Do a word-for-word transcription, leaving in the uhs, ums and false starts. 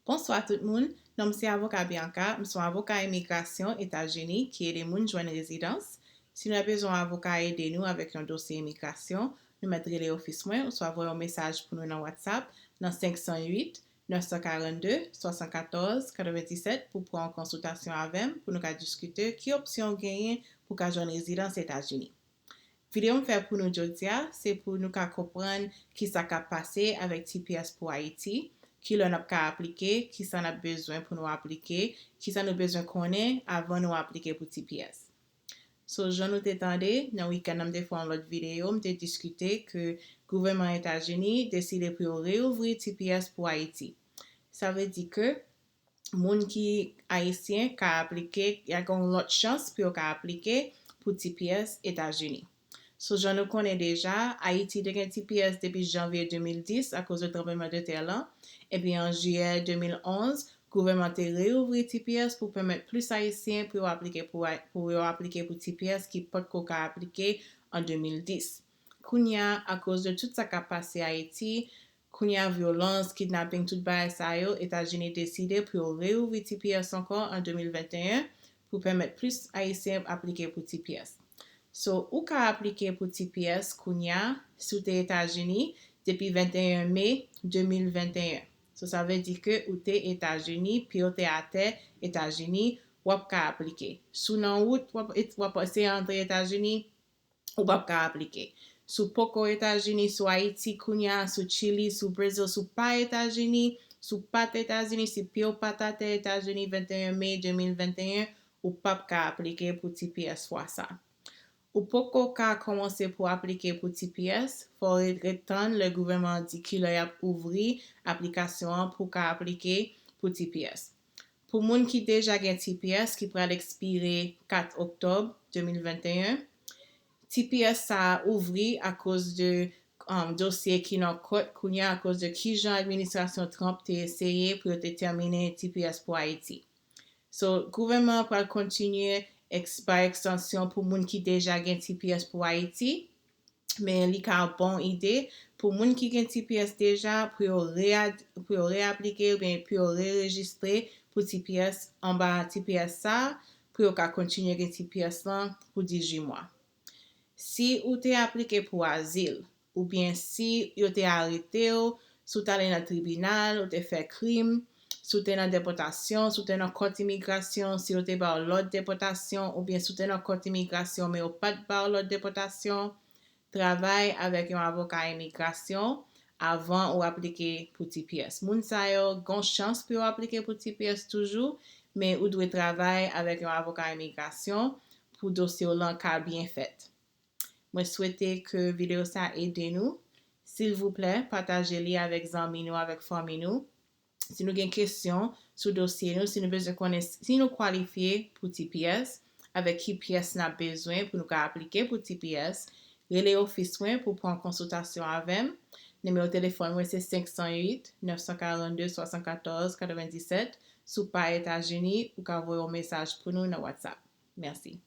Bonswa tout moun, non m se avoka Bianca, m se yon avoka imigrasyon Etazini ki ede moun jwenn rezidans. Si nou bezwen yon avoka ede nou avèk yon dosye imigrasyon, nou mèt rele ofis mwen oswa voye yon mesaj pou nou nan WhatsApp nan senk san uit, nèf san karannde, swasannkatòz, katrevenndisèt pou pran yon konsiltasyon avè m pou nou ka diskite ki opsyon w genyen pou w ka jwenn rezidans Etazini. Videyo m fè pou nou jodi a, se pou nou ka konprann kisa k ap pase avèk T P S pou Ayiti, kilè n ap ka aplike, kisa n ap bezwen pou nou aplike, kisa nou bezwen konnen avan nou aplike pou T P S. So, jan nou te tande, nan wikenn nan m te fè yon lòt videyo, m te diskite ke gouvènman Etazini deside pou yo reouvri T P S pou Ayiti. Sa vle di ke moun ki ayisyen ka aplike, y a gen yon lòt chans pou yo ka aplike pou T P S Etazini. So, jan nou konnen deja, Ayiti te gen T P S depi janvye de mil dis akoz de tranbleman de tè lan. Epi an jiyè de mil onz, gouvènman te reouvri T P S pou pèmèt plis Ayisyen pou yo aplike pou, pou yo aplike pou T P S ki potko ka aplike an de mil dis. Kounye a, akoz de tout sa k ap pase Ayiti, kounye a vyolans, kidnaping, tout bagay sa yo, Etazini deside pou yo reouvri T P S ankò an de mil venteyen pou pèmèt plis Ayisyen aplike pou T P S. So, ou ka aplike pou T P S kounye a si w te Etazini depi venteyen me de mil venteyen. So, sa vle di ke ou te Etazini, pye w te atè Etazini, w ap ka aplike. Si w nan wout, w ap, w ap eseye antre Etazini, ou p ap ka aplike. Si w poko Etazini, si w Ayiti kounye a, si w Chili, si w Brezil, si w pa Etazini, si w pa t Etazini, si pye w pa t atè Etazini venteyen me de mil venteyen, ou p ap ka aplike pou T P S fwa sa. Ou poko ka kòmanse pou aplike pou T P S, fò w ret, ret tann lè gouvènman an di kilè y ap ouvri aplikasyon an pou w ka aplike pou T P S. Pou moun ki deja gen T P S ki pral ekspire kat oktòb de mil venteyen, T P S sa a ouvri akoz de, um, dosye ki nan kòt kounye a akoz de kijan administrasyon Trump te eseye pou yo te tèmine T P S pou Ayiti. So, gouvènman an pral kontinye eks-, bay ekstansyon pou moun ki deja gen T P S pou Ayiti, men li ka bon ide pou moun ki gen T P S deja pou yo re-, pou yo reaplike oubyen pou yo rerejistre pou T P S anba T P S sa a, pou yo ka kontinye gen T P S lan pou dizuit mwa. Si ou te aplike pou azil, oubyen si yo te arete w, si w t ale nan tribinal, ou te fè krim, si w te nan depòtasyon, si w te nan kòt imigrasyon, si yo te ba w lòd depòtasyon, oubyen si w te nan kòt imigrasyon, men yo pa t ba w lòd depòtasyon, travay avèk yon avoka imigrasyon avan ou aplike pou T P S. Moun sa yo gen chans pou yo aplike pou T P S toujou, men ou dwe travay avèk yon avoka imigrasyon pou dosye w lan ka byen fèt. Mwen swete ke videyo sa ede nou. Silvouplè, pataje li avèk zanmi nou, avèk fanmi nou. Si nou gen kesyon sou dosye nou, si nou bezwen konnen si nou kwalifye pou T P S, avèk ki pyès n ap bezwen pou nou ka aplike pou T P S, rele ofis mwen pou pran konsiltasyon avè m. Nimewo telefòn mwen se senk san uit, nèf san karannde, swasannkatòz, katrevenndisèt. Si w pa Etazini, ou ka voye yon mesaj pou nou nan WhatsApp. Mèsi.